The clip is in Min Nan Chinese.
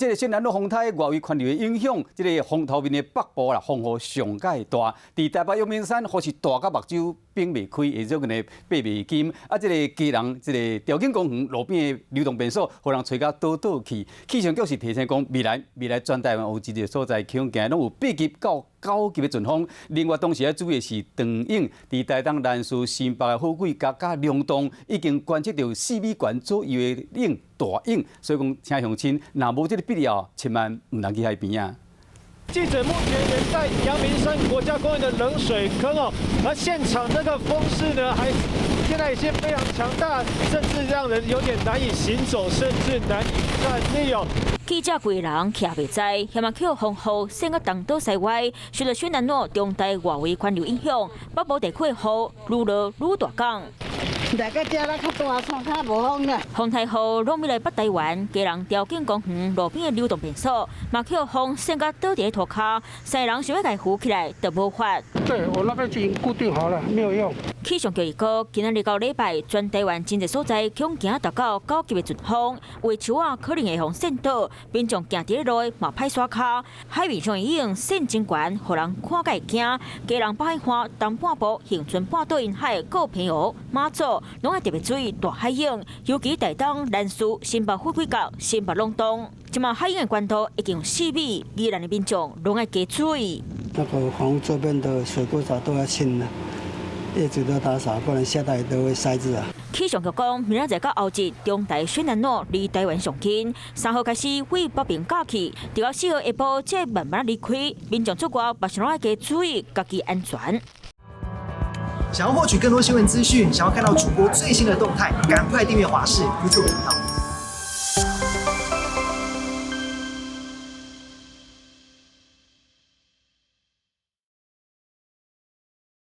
這个仙蘭諾風颱外圍環流的影響，這个風頭面的北部啦，風雨上蓋大。佇台北陽明山，雨是大甲目睭瞠袂開，會做個呢閉袂金。啊，這个基隆這个兆景公園路邊的流動便所，予人吹甲倒倒去。氣象局是提醒講，未來全台灣有一個所在，可能攏有8級到9級的陣風。另外，當時愛注意的是長湧，佇台東蘭嶼新北的好幾角佮龍洞已經觀測到4米懸左右的湧大湧，所以講請鄉親，若無這个必要，千萬毋通去海邊啊。記者目前人在陽明山國家公園的冷水坑哦，而現場這個風勢呢，還現在已經非常強大，甚至讓人有點難以行走，甚至難以站立哦。記者規人徛袂知，嫌啊予風雨扇甲東倒西歪，受著仙蘭諾中台外圍環流影響，北部地區雨愈落愈大降。來到這咧較大風，較無風啦。風颱雨攏欲來北台灣，基隆兆景公園路邊的流動便所，嘛予風扇甲倒佇咧塗跤，三个人想欲共扶起來都無法。對，我那邊已經固定好了，沒有用。氣象局預告，今仔日到禮拜，全台灣真濟所在恐驚達到9級的陣風，有的樹仔可能會予扇倒，民眾行佇咧路嘛歹徙跤，海面上的湧扇真懸，予人看會驚。基隆北海岸、東半部、恆春半島沿海、各澎湖、馬祖，攏愛特別注意大海湧，尤其台東、蘭嶼、新北富貴角、新北龍洞，這馬海湧的懸度已經有4米，宜蘭的民眾攏愛加注意。那個房屋周邊的水溝槽都要清了。葉子都打掃，不然下大雨都會塞住啊。氣象局講，明仔載到後日，中台仙蘭諾離台灣上近，3號開始對北邊過去，直到4號下晡才慢慢離開。民眾出外，嘛是攏愛加注意家己安全。想要獲取更多新聞資訊，想要看到主播最新的動態，趕快訂閱華視 YouTube 頻道。